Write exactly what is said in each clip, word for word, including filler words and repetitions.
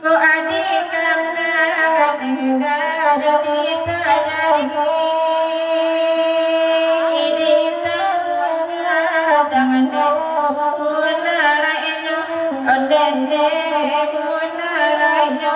Ko adik kami tingga jadi panyakik, di tangah-tangah dek mula rainyo, ondeh-ondeh mula rainyo.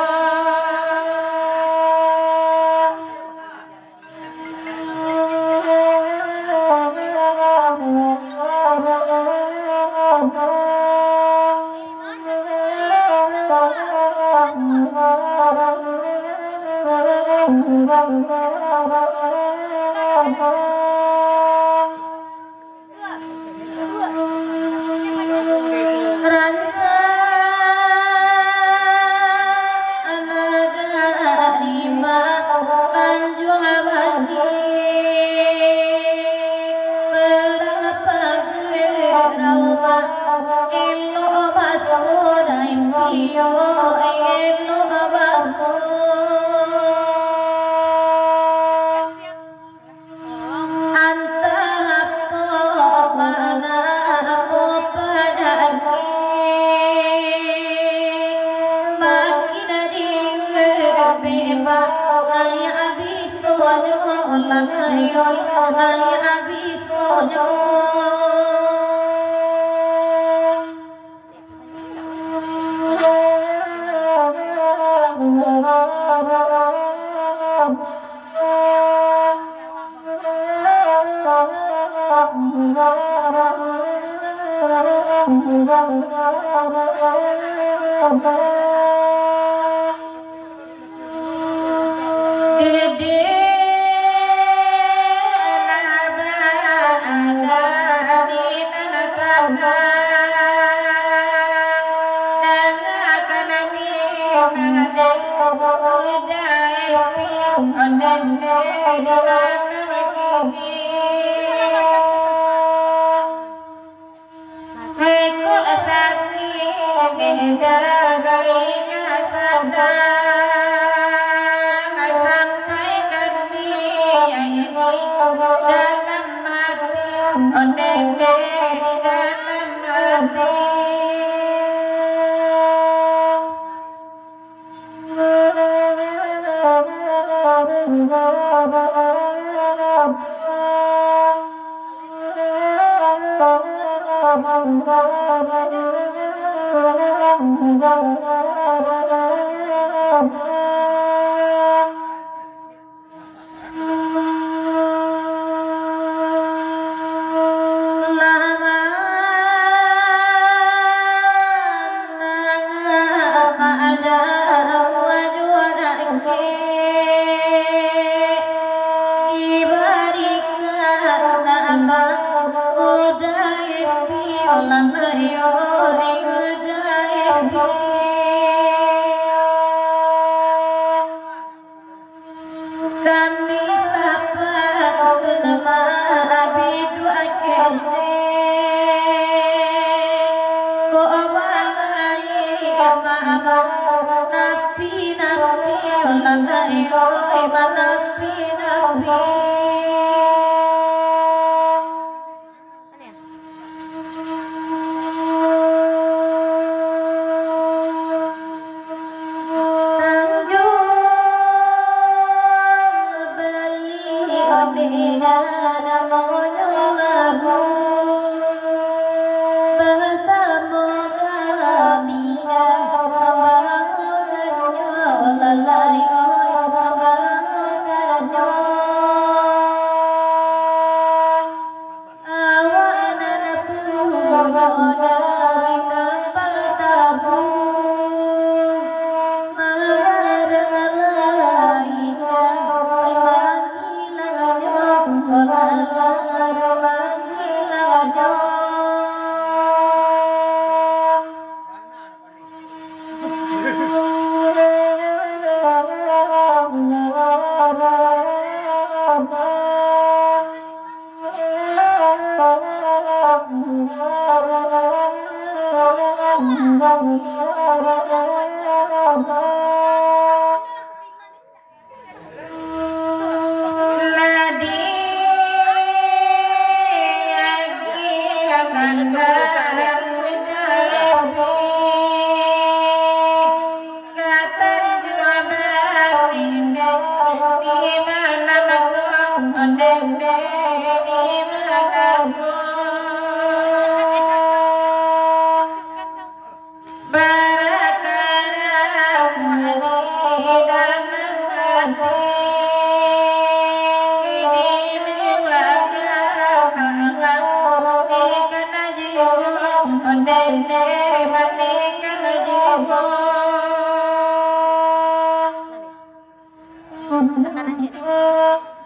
Rancak anak dari Tanjuang Bangih, perang paguik rawa, elok baso dai piyo, elok baso. Antah apo makna apo padagik, makin direbek bak ai abisonyo, lai oi, ai abisonyo. Dede lah baada di nan tana, dangakan mimang dek udah epi, ondeh-ondeh di malam kini. Heko sakik dek dagai ka sadang, sampai kan di dalam hati, ondeh-ondeh di dalam hati. Kami sapat tu nama biduak kete. Ko awalai mama napi-napi, lalai oi manapi-napi. Tanjung Balai, ondeh nan namonyo labu, basamo kami nan mambaokannyo, lalai oi, mambaokannyo. Awak nan punyo dai tampek tabu, marah lai ka, ai, Nde maninggal jiwa. Tekanan ciek deh.